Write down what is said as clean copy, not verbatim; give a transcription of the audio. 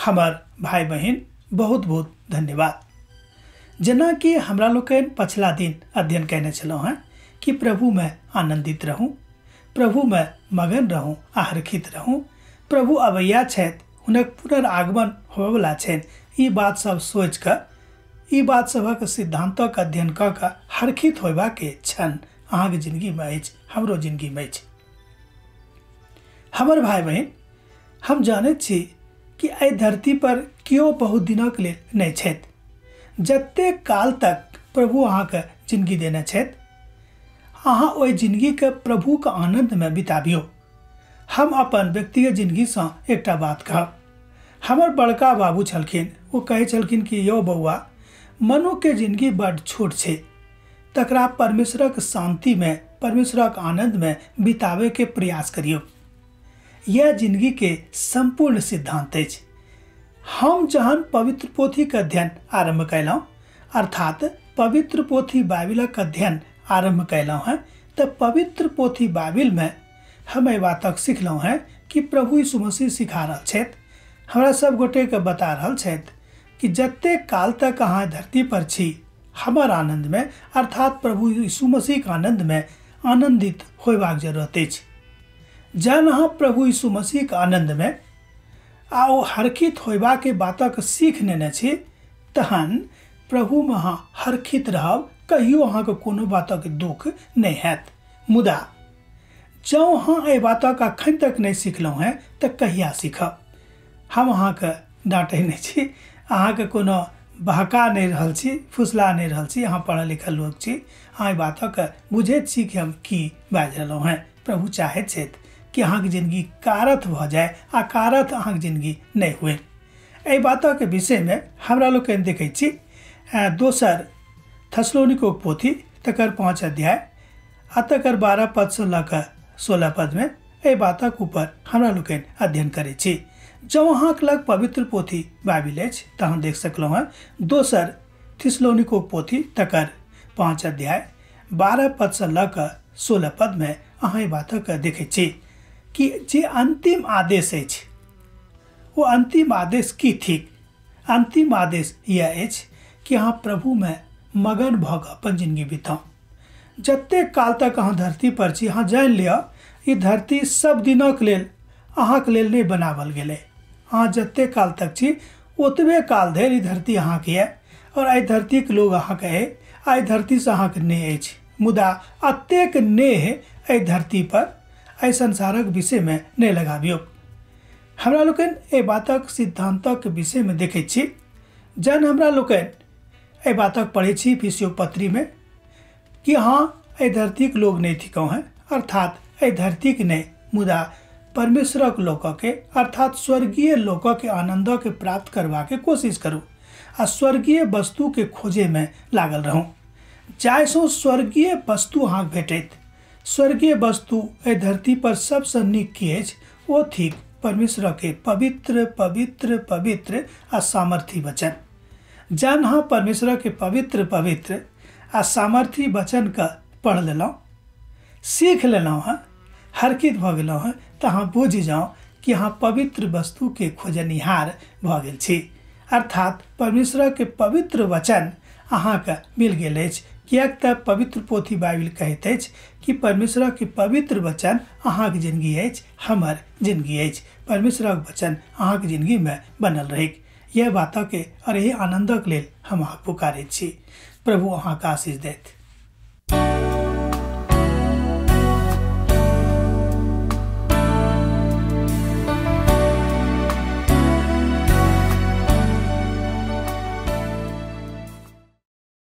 हमर भाई बहिन, बहुत बहुत धन्यवाद। जेनाकि हमरा लोकनि पछिला दिन अध्ययन कयने छलहुँ हेँ कि प्रभुमे आनन्दित रहू, प्रभुमे मगन रहू आ हर्षित रहू। प्रभु अबैया छथि, हुनक पुनरागमन होबयवला छनि। ई बात सब सोचि कऽ, ई बात सभक सिद्धान्तक अध्ययन कऽ कऽ हर्षित होयबाके क्षण अहाँके जिंदगीमे अछि, हमरो जिंदगीमे अछि। हमर भाई बहिन, हम जानैत छी कि एहि धरती पर केओ बहुत दिनक लेल नहि छथि। जतेक काल तक प्रभु अहाँके जिंदगी देने छथि, अहाँ ओहि जिंदगीके प्रभुके आनन्दमे बिताबियौ। हम अपन व्यक्तिगत जिंदगीसँ एकटा बात कहब। हमर बड़का बाबू छलखिन, ओ कहै छलखिन कि यौ बौआ, मनुके जिंदगी बड्ड छोट छै, तकरा परमेश्वरक शांतिमे, परमेश्वरक आनन्दमे बिताबैके प्रयास करियौ। यह जिंदगी के सम्पूर्ण सिद्धांत अछि। हम जहन पवित्र पोथीके अध्ययन आरम्भ कयलहुँ, अर्थात पवित्र पोथी बाइबिलक अध्ययन आरम्भ कयलहुँ हेँ, तऽ पवित्र पोथी बाइबिलमे हम एहि बातक सिखलहुँ हेँ कि प्रभु यीशु मसीह सिखा रहल छथि, हमरा सब गोटेके बता रहल छथि कि जतेक काल तक अहाँ धरती पर छी, हमर आनन्दमे अर्थात प्रभु यीशु मसीहके आनन्दमे आनन्दित होयबाक जरूरत अछि। जहन अहाँ प्रभु यीशु मसीहके आनन्दमे आ ओ हर्षित होयबाके बातक सीख नेने छी, तहन प्रभुमे अहाँ हर्षित रहब, कहियो अहाँके कोनो बातक दुःख नहि हैत। मुदा जँ अहाँ एहि बातक अखन तक नहि सिखलहुँ हेँ तऽ कहिया सीखब? हम अहाँके डाँटै नहि छी, अहाँके कोनो बहका नहि रहल छी, फुसला नहि रहल छी। अहाँ पढ़ल लिखल लोक छी, अहाँ एहि बातक बुझैत छी कि हम की बाजि रहलहुँ हेँ। प्रभु चाहैत छथि कि अहाँके जिंदगी कारथ भऽ जाय, अकारथ अहाँके जिंदगी नहि हुए। एहि बातक विषयमे हमरा लोकनि देखै छी दोसर थेसलोनिको पोथी तकर 5 अध्याय आ तकर 12 पदसँ लऽ कऽ 16 पदमे एहि बातक ऊपर हमरा लोकनि अध्ययन करै छी। जँ अहाँके लग पवित्र पोथी बाइबिल अछि तऽ अहाँ देख सकलहुँ हेँ दोसर थिसलोनिको पोथी तकर 5 अध्याय 12 पदसँ लऽ कऽ 16 पदमे अहाँ एहि बातक देखै छी कि जे अंतिम आदेश अछि, ओ अंतिम आदेश की थिक? अंतिम आदेश यह अछि कि अहाँ प्रभुमे मगन भऽ कऽ अपन जिंदगी बिताउ। जतेक काल तक अहाँ धरती पर छी, अहाँ जानि लिअ ई धरती सब दिनक लेल अहाँके लेल नहि बनावल गेलै। अहाँ जतेक काल तक छी ओतबे काल धरि ई धरती अहाँके यऽ, और एहि धरतीके लोग अहाँके अइ, एहि धरतीसँ अहाँके नेह अछि। मुदा अतेक नेह एहि धरती पर, एहि संसारक विषयमे नहि लगाबियौ। हमरा लोकनि एहि बातक सिद्धान्तक विषयमे देखै छी। जहन हमरा लोकनि एहि बातक पढ़ै छी इफिसियो पत्रीमे कि अहाँ एहि धरतीके लोग नहि थिकहुँ हेँ, अर्थात एहि धरतीके नहि, मुदा परमेश्वरक लोकके अर्थात स्वर्गीय लोकके आनन्दके प्राप्त करबाके कोशिश करू आ स्वर्गीय वस्तुके खोजेमे लागल रहू, जाहिसँ स्वर्गीय वस्तु अहाँके भेटैत। स्वर्गीय वस्तु एहि धरती पर सबसँ नीक की अछि? ओ थिक परमेश्वरके पवित्र पवित्र पवित्र आ सामर्थी वचन। जहन अहाँ परमेश्वरके पवित्र पवित्र आ सामर्थी वचनके पढ़ लेलहुँ, सीख लेलहुँ हेँ, हर्षित भऽ गेलहुँ हेँ, तऽ अहाँ बुझि जाउ कि अहाँ पवित्र वस्तुके खोजनिहार भऽ गेल छी। अर्थात परमेश्वरके पवित्र वचन अहाँके मिल गेल अछि, किएक तऽ पवित्र पोथी बाइबिल कहैत अछि कि परमेश्वरके पवित्र वचन अहाँके जिंदगी अछि, हमर जिंदगी अछि। परमेश्वरक वचन अहाँके जिंदगीमे बनल रहैक, यह बातके और एहि आनन्दक लेल हम अहाँके पुकारैत छी। प्रभु अहाँके आशीष देत।